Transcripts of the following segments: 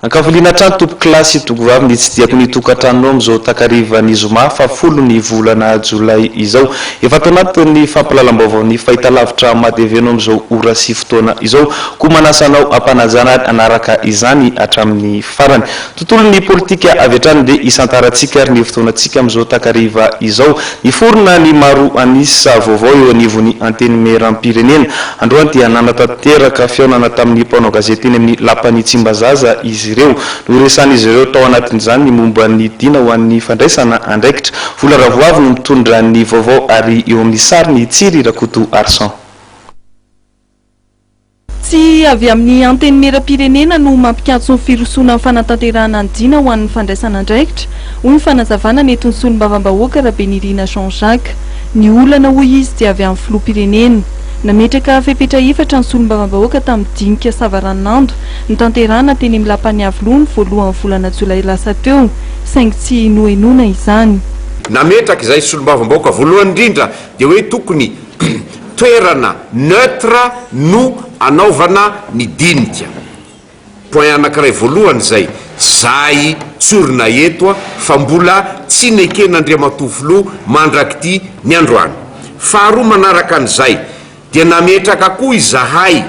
Ankaviliana hatrany tompokolahy sy tokovavy ny tsidihako ny tokantranonao amin'izao takarivan'ny zoma faha-folo ny volana jolay izao. Efa ato anatin'ny fampahalalam-baovaon'ny fahitalavitra Matv ianao amin'izao ora sy fotoana izao. Koa manasa anao hampanajana ary hanaraka izany hatramin'ny farany. Tontolon'ny politika avy hatrany dia isantarantsika ary ny fotoanantsika amin'izao takariva izao. Niforona ny maro an'isa vaovao eo anivon'ny Antenimierampirenena. Androany dia nanatanteraka fihaonana tamin'ny mpanao gazety teny amin'ny Lapan'i Tsimbazaza izy ireo. Noresahan'izy ireo tao anatin'izany ny momba ny dina ho an'ny fandraisana andraikitra. Vola Ravoavy no mitondra ny vaovao ary eo amin'ny sariny i Tsiry Rakotoarison. Tsy avy amin'ny Antenimierampirenena no mampikatso ny firosoana amin'ny fanatanterahana ny dina ho an'ny fandraisana andraikitra, hoy ny fanazavana nentin'ny solombavambahoaka Rabenirina Jean Jacques. Ny olana, hoy izy, dia avy amin'ny filoham-pirenena. Nametraka fepetra efatra ny solombavambahoaka tamin'ny dinika savaranonando notanterahana teny amin'ny lapan'i Iavoloha ny voalohan'ny volana jolay lasa teo, saingy tsy nohenoina izany. Nametraka izay solombavambahoaka voalohany indrindra dia hoe tokony toerana neutre no anaovana ny dinika. Point anakiray voalohany izay zahay tsorina eto fa mbola tsy neken'Andriamatoa Filoha mandrak'ity ny androany. Faharoa manaraka an'izay dia nametraka koa izahay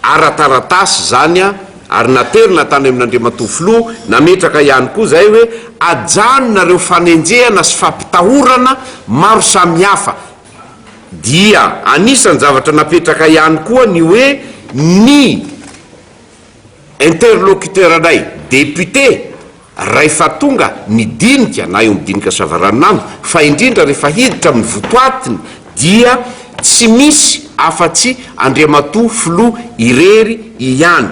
ara-taratasy izany ary naterina tany amin'Andriamatoa Filoha, nametraka ihany koa izahay hoe ajanona ireo fanenjehana sy fampitahorana maro samihafa Dia anisan'ny zavatra napetraka ihany koa ny hoe ny interlocuteur-nay député rahefa tonga ny dinika na eo amin'ny dinika savaranonando fa indrindra rehefa hiditra amin'ny votoatiny dia tsy misy afa-tsy Andriamatoa Filoha irery ihany.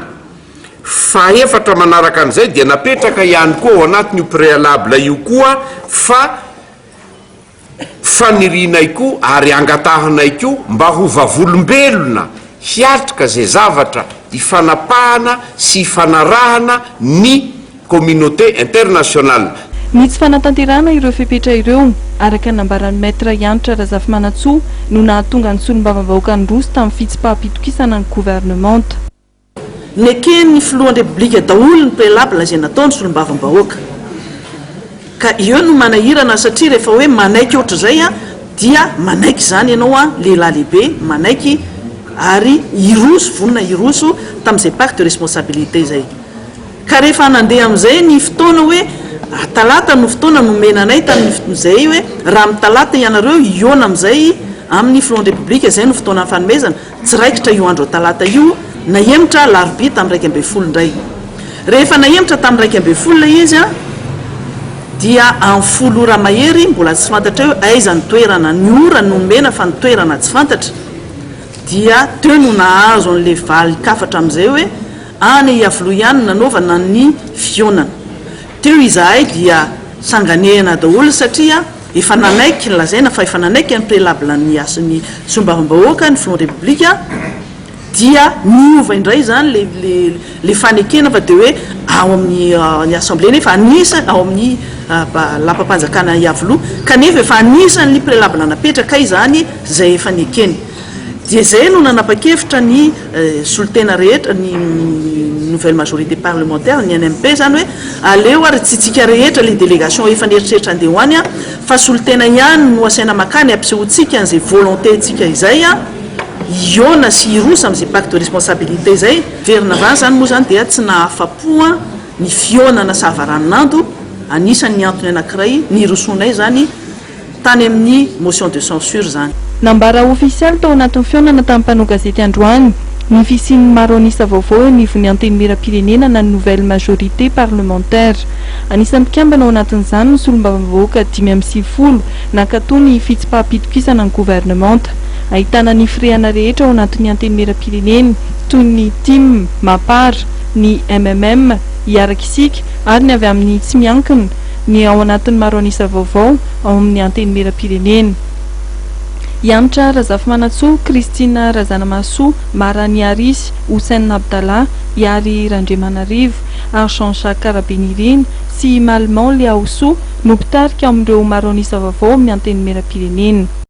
Fahefatra manaraka an'izay dia napetraka ihany koa ao anatin'io préalable io koa fa Fanirianay koa ary angatahanay koa mba ho vavolombelona hiatrika izay zavatra ifanapahana sy ifanarahana ny communauté internationale. Ny tsy fanatanterahana ireo fepetra ireo, araka ny nambaran'ny Maître Hanitra Razafimanantsoa, no nahatonga ny solombavambahoaka niroso tamin'ny fitsipaham-pitokisana ny governemanta. Neken'ny filohan'ny Repoblika daholo ny préalable izay nataony solombavambahoaka. Ka eo no manahirana satria rehefa hoe manaiky ohatr'izay dia manaiky izany ianao lehilahy lehibe manaiky ary hiroso, vonona hiroso tamin'izay pacte de responsabilité izay. Ka rehefa nandeha amin'izay ny fotoana hoe talata no fotoana nomena anay tamin'izay hoe raha amin'ny talata ianareo hihaona amin'izay amin'ny filohan'ny Repoblika izay no fotoana nifanomezana, Tsy raikitra io andro talata io, nahemotra alarobia tamin'ny 11 indray. Rehefa nahemotra tamin'ny 11 ilay izy dia amin'ny folo ora mahery, mbola tsy fantatra hoe aiza ny toerana, ny ora no nomena fa ny toerana tsy fantatra, dia teo no nahazo an'ilay valin-kafatra amin'izay hoe any Iavoloha ihany no nanaovana ny fihaonana. Teo izahay dia sanganehana daholo satria Efa nanaiky, lazaina fa efa nanaiky ny préalable ny ny solombavambahoaka ny filohan'ny Repoblika dia niova indray izany le le le fanekena fa dia hoe ao amin'ny ny assemblée nefa anisan'ny ao amin'ny lapam-panjakana Iavoloha kanefa efa anisan'ny préalable napetrakay izany izay efa nekeny. Dia izay no nanapa-kevitra ny solontena rehetra, ny nouvelle majorité parlementaire, ny NMP izany hoe aleo ary tsy tsika rehetra ilay délégation efa nieritreritra handeha ho any fa solontena ihany no asaina makany hampisehoantsika an'izay volonté-ntsika izay hihaona sy hiroso amin'izay pacte de responsabilité izay. Verina avy any izany moa izany dia tsy nahafa-po ny fihaonana savaranonando, anisan'ny antony anankiray nirosoanay izany. tany amin'ny motion de censure izany. Nambara ofisialy tao anatin'ny fihaonana tamin'ny mpanao gazety androany ny fisian'ny maro an'isa vaovao eo anivon'ny Antenimierampirenena na ny nouvelle majorité parlementaire. Anisan'ny mpikambana ao anatin'izany ny solombavambahoaka 95 nankatoa ny fitsipaham-pitokisana ny governemanta. Ahitana ny firehana rehetra ao anatin'ny Antenimierampirenena toy ny tim, Mapar, ny mmm, Hiaraka Isika ary ny avy amin'ny tsy miankina, ny ao anatin'ny maro an'isa vaovao ao amin'ny Antenimierampirenena. Hanitra Razafimanantsoa, Christine Razanamahasoa, Mara Niarisy, Houssen Abdallah, Ihary Randriamanarivo ary Jean Jacques Rabenirina sy i Malimon Leaosoa no mpitarika ao amin'ireo maro an'isa vaovao ao amin'ny Antenimierampirenena.